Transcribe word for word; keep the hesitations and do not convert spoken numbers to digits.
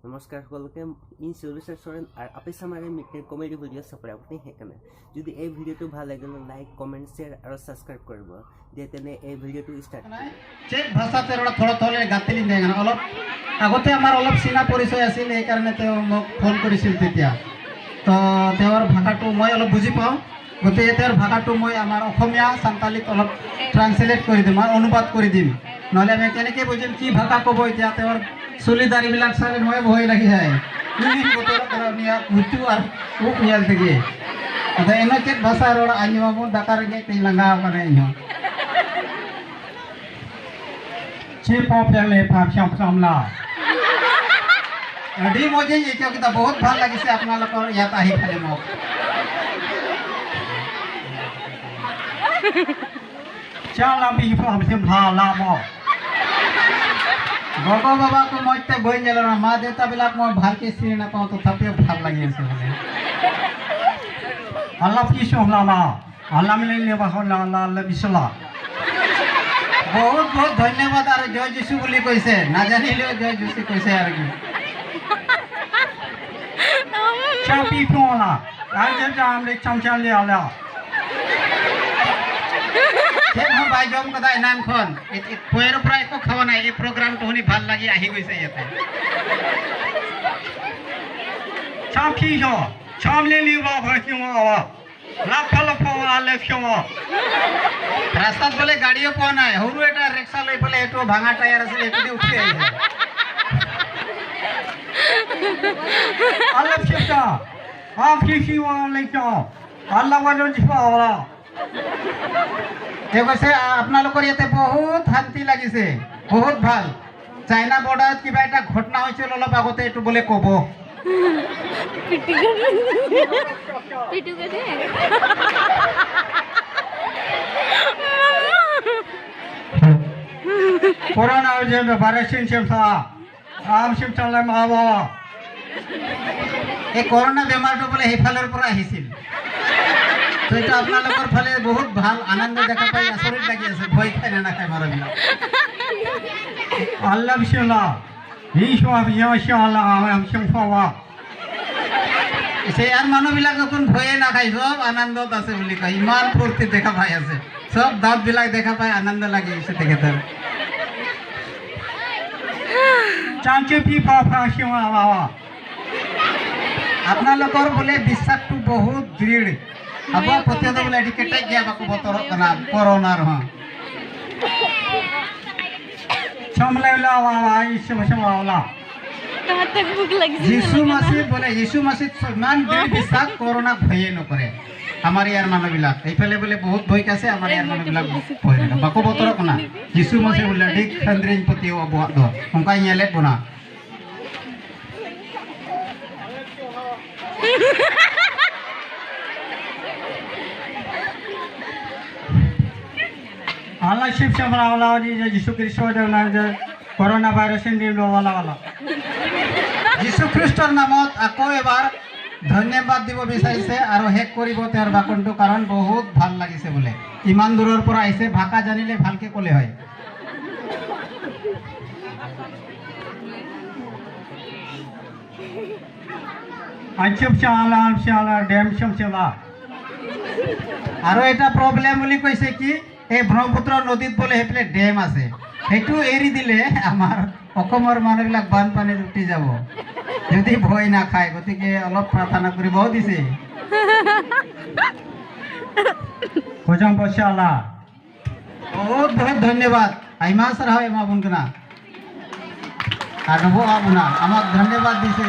নমস্কাৰ সকলোকে, ই চিলভেষ্টাৰ চৰেণ আৰু আপে চামাৰে মিটনে কমেডি ভিডিঅ' চাপৰা আপুনি সেইকাৰণে যদি এই ভিডিঅ'টো ভাল লাগিলে লাইক, কমেণ্ট, শ্বেয়াৰ আৰু ছাবস্ক্ৰাইব কৰিব। দে তেনে এই ভিডিঅ'টো ষ্টাৰ্ট। চেক ভাষাতে ৰ'বা, থ'ৰা থ'ৰা গাঁথি লিখে কেনে অলপ। আগতে আমাৰ অলপ চীনা পৰিচয় আছিল, সেইকাৰণে তেওঁ মোক ফোন কৰিছিল তেতিয়া। তো তেওঁৰ ভাষাটো মই অলপ বুজি পাওঁ, গতিকে তেওঁৰ ভাষাটো মই আমাৰ অসমীয়া চান্তালীত অলপ ট্ৰান্সলেট কৰি দিম আৰু অনুবাদ কৰি দিম। নহ'লে আমি কেনেকৈ বুজিম কি ভাষা ক'ব? এতিয়া তেওঁৰ চুলি দাড়িবিলাক চালে মই ভয় লাগি যায়। ᱤᱧ ᱵᱚᱛᱚᱨᱚᱜ ᱠᱟᱱᱟ ᱩᱱᱤᱭᱟᱜ ᱩᱛᱩ ᱟᱨ ᱩᱵ ᱧᱮᱞ ᱛᱮᱜᱮ᱾ ᱟᱫᱚ ᱮᱱᱦᱚᱸ ᱪᱮᱫ ᱵᱷᱟᱥᱟ ᱨᱚᱲ ᱟᱸᱡᱚᱢᱟᱵᱚᱱ, ᱫᱟᱠᱟ ᱨᱮᱸᱜᱮᱡ ᱛᱮᱧ ᱞᱟᱸᱜᱟ ᱟᱠᱟᱱᱟ ᱤᱧᱦᱚᱸ᱾ ᱪᱮᱫ ᱯᱚᱯ ᱯᱮ ᱞᱟᱹᱭ ᱯᱟᱯ ᱥᱟᱢ ᱥᱟᱢᱞᱟ? ᱟᱹᱰᱤ ᱢᱚᱡᱽ ᱤᱧ ᱟᱹᱭᱠᱟᱹᱣ ᱠᱮᱫᱟ, ᱵᱚᱦᱩᱛ ᱵᱷᱟᱞ ᱞᱟᱜᱤᱥᱮ ᱟᱯᱱᱟ ᱞᱚᱠᱚ ᱭᱟᱛ ᱟᱦᱤ ᱠᱷᱟᱞᱮ ᱢᱚᱜ᱾ ᱪᱟᱞᱟᱢ ᱵᱤ ᱯᱟᱯ ᱥᱟᱢ ᱞᱟ ᱞᱟ ᱢᱚᱜ᱾ ᱜᱚᱜᱚ ᱵᱟᱵᱟ ᱠᱚ ᱢᱚᱡᱽ ᱛᱮ ᱵᱟᱹᱧ ᱧᱮᱞ ᱞᱮᱱᱟ, ᱢᱟ ᱫᱮᱣᱛᱟ ᱵᱮᱞᱟ ᱠᱚ ᱵᱷᱟᱞ ᱠᱮ ᱥᱤᱨᱤᱱᱟ ᱠᱚ ᱛᱚ ᱛᱷᱟᱯᱮ ᱵᱷᱟᱞ ᱞᱟᱜᱤ ᱟᱥᱮ ᱵᱚᱞᱮ᱾ ᱟᱞᱟᱯ ᱠᱤ ᱥᱚᱦᱞᱟᱢᱟ, ᱟᱞᱟᱢ ᱞᱮ ᱞᱮ ᱵᱟᱦᱚ ᱞᱟ ᱞᱟ ᱞᱮ ᱵᱤᱥᱞᱟ᱾ বহুত বহুত ধন্যবাদ আৰু জয় যীশু বুলি কৈছে, নাজানিলেও জয় যীশু কৈছে আৰু কি। চাপি ফোনা, আজ জাম লে চাম চাম লে আলা। ᱪᱮᱫ ᱦᱚᱸ ᱵᱟᱭ ᱡᱚᱢ ᱠᱟᱫᱟ ᱮᱱᱟᱱ ᱠᱷᱚᱱ᱾ ᱮ-, ᱮ-, ᱯᱚᱭᱮᱨ ᱯᱨᱟᱭ ᱠᱚ ᱠᱷᱟᱣᱟᱱᱟ, ᱮ ᱯᱨᱳᱜᱨᱟᱢ ᱴᱩᱦᱩᱱᱤ ᱵᱷᱟᱞ ᱞᱟᱜᱤ ᱟᱦᱤ ᱜᱚᱭᱥᱮ ᱤᱭᱟᱹᱛᱮ᱾ ᱪᱟᱯᱷᱤ ᱦᱚᱸ, ᱪᱟᱢᱞᱮ ᱞᱤᱣᱟ ᱵᱷᱟᱥᱤ ᱦᱚᱸ ᱟᱣᱟ᱾ ᱞᱟᱯᱷᱟ ᱞᱟᱯᱷᱟ ᱦᱚᱸ ᱟᱞᱮ ᱯᱷᱤᱭᱚ᱾ ᱨᱟᱥᱛᱟ ᱵᱚᱞᱮ ᱜᱟᱲᱤᱭᱚ ᱯᱚᱱᱟᱭ, ᱦᱩᱨᱩ ᱮᱴᱟ ᱨᱮᱠᱥᱟ ᱞᱟᱹᱭ ᱵᱚᱞᱮ ᱮᱴᱩ ᱵᱷᱟঙᱟ ᱴᱟᱭᱟᱨ ᱟᱥᱮ ᱮᱴᱩ ᱩᱴᱷᱮ᱾ ᱟᱞᱮ ᱯᱷᱤᱭᱚ, ᱟᱯᱷᱤ ᱯᱷᱤᱭᱚ ᱞᱮ ᱠᱷᱤᱭᱚ᱾ আল্লাহ বাজন জিফা আওলা। এ কৈছে, আপোনালোকৰ ইয়াতে বহুত শান্তি লাগিছে, বহুত ভাল। চাইনা বৰ্ডাৰত কিবা এটা ঘটনা হৈছিল অলপ আগতে, এইটো বোলে ক'ব। পিটুকে দে। পিটুকে দে। পুৰণা যে বাৰে চিন চিন চা। আম চিমচালে মা বাবা। এই কৰোণা বেমাৰটো বোলে সেইফালৰ পৰা আহিছিল। তো এইটো আপোনালোকৰ ফালে বহুত ভাল আনন্দ দেখা পাই আচৰিত লাগি আছে, ভয় খায় নে নাখায় মানুহবিলাক। আল্লাহ বিশ্বনাথ। এই সব ইয়া সব আলা, আমি সব পাওয়া। সে আর মানুহ বিলাক নতুন ভয়ে নাখায়, সব আনন্দত আছে বুলি কয়। ইমান ফূৰ্তি দেখা পাই আছে, সব দাঁত বিলাক দেখা পাই আনন্দ লাগি আছে তেখেতৰ। চাঞ্চে পি পা ফা শিৱা ৱা ৱা। আপোনালোকৰ বোলে বিশ্বাসটো বহুত দৃঢ়। ᱟᱵᱚᱣᱟᱜ ᱯᱟᱹᱛᱭᱟᱹᱣ ᱫᱚ ᱵᱚᱞᱮ ᱟᱹᱰᱤ ᱠᱮᱴᱮᱡ ᱜᱮᱭᱟ, ᱵᱟᱠᱚ ᱵᱚᱛᱚᱨᱚᱜ ᱠᱟᱱᱟ ᱠᱳᱨᱳᱱᱟ ᱨᱮᱦᱚᱸ᱾ ᱪᱷᱚᱢᱞᱮᱣᱞᱟ ᱣᱟᱣᱟ, ᱤᱥᱤ ᱢᱟᱥᱮ ᱣᱟᱣᱞᱟ᱾ ᱡᱤᱥᱩ ᱢᱟᱥᱤ ᱵᱚᱞᱮ, ᱡᱤᱥᱩ ᱢᱟᱥᱤ ᱥᱚᱱᱢᱟᱱ ᱫᱤᱱ ᱵᱤᱥᱟᱠ ᱠᱳᱨᱳᱱᱟ ᱵᱷᱚᱭᱮ ᱱᱚᱠᱨᱮ᱾ ᱦᱟᱢᱟᱨᱮ ᱭᱟᱨ ᱢᱟᱱᱚ ᱵᱤᱞᱟᱠ᱾ ᱮᱯᱷᱮᱞᱮ ᱵᱚᱞᱮ ᱵᱚᱦᱩᱛ ᱵᱷᱚᱭ ᱠᱟᱥᱮ ᱦᱟᱢᱟᱨᱮ ᱭᱟᱨ ᱢᱟᱱᱚ ᱵᱤᱞᱟᱠ ᱵᱷᱚᱭ ᱞᱮᱠᱟ᱾ ᱵᱟᱠᱚ ᱵᱚᱛᱚᱨᱚᱜ ᱠᱟᱱᱟ᱾ ᱡᱤᱥᱩ ᱢᱟᱥᱤ ᱵᱚᱞᱮ ᱟᱹᱰᱤ ᱠᱷᱟᱹᱱᱫᱽᱨᱤᱧ ᱯᱟᱹᱛᱭᱟᱹᱣ ᱟᱵᱚᱣᱟᱜ ᱫᱚ᱾ ᱚᱱᱠᱟᱭ ᱧᱮᱞᱮᱫ ᱵᱚᱱᱟ᱾ Allah Shiv Shamra Allah ni je Jisu Kristo de na je corona virus ni lo wala wala. যীশু খ্ৰীষ্টৰ নামত আকৌ এবাৰ ধন্যবাদ দিব বিচাৰিছে আৰু শেষ কৰিব তেওঁৰ ভাষণটো, কাৰণ বহুত ভাল লাগিছে বোলে। ইমান দূৰৰ পৰা আহিছে, ভাষা জানিলে ভালকে ক'লে হয়। আঞ্চুপ চালা, আম চালা, ডেম চম চালা। আৰু এটা প্ৰব্লেম বুলি কৈছে কি, এই ব্ৰহ্মপুত্ৰ নদীত বোলে সেইফালে ডেম আছে, সেইটো এৰি দিলে আমাৰ অসমৰ মানুহবিলাক বানপানীত উটি যাব, যদি ভয় নাখায়। গতিকে অলপ প্ৰাৰ্থনা কৰিব দিছে। Kojang Boshala. বহুত বহুত ধন্যবাদ। ᱟᱭᱢᱟ ᱥᱟᱨᱦᱟᱣ ᱮᱢᱟ ᱵᱚᱱ ᱠᱟᱱᱟ᱾ ᱟᱨ ᱱᱚᱵᱚ ᱟᱵᱚᱱᱟ, ᱟᱢᱟᱜ ᱫᱷᱚᱱᱭᱚᱵᱟᱫ ᱫᱤᱥᱮ᱾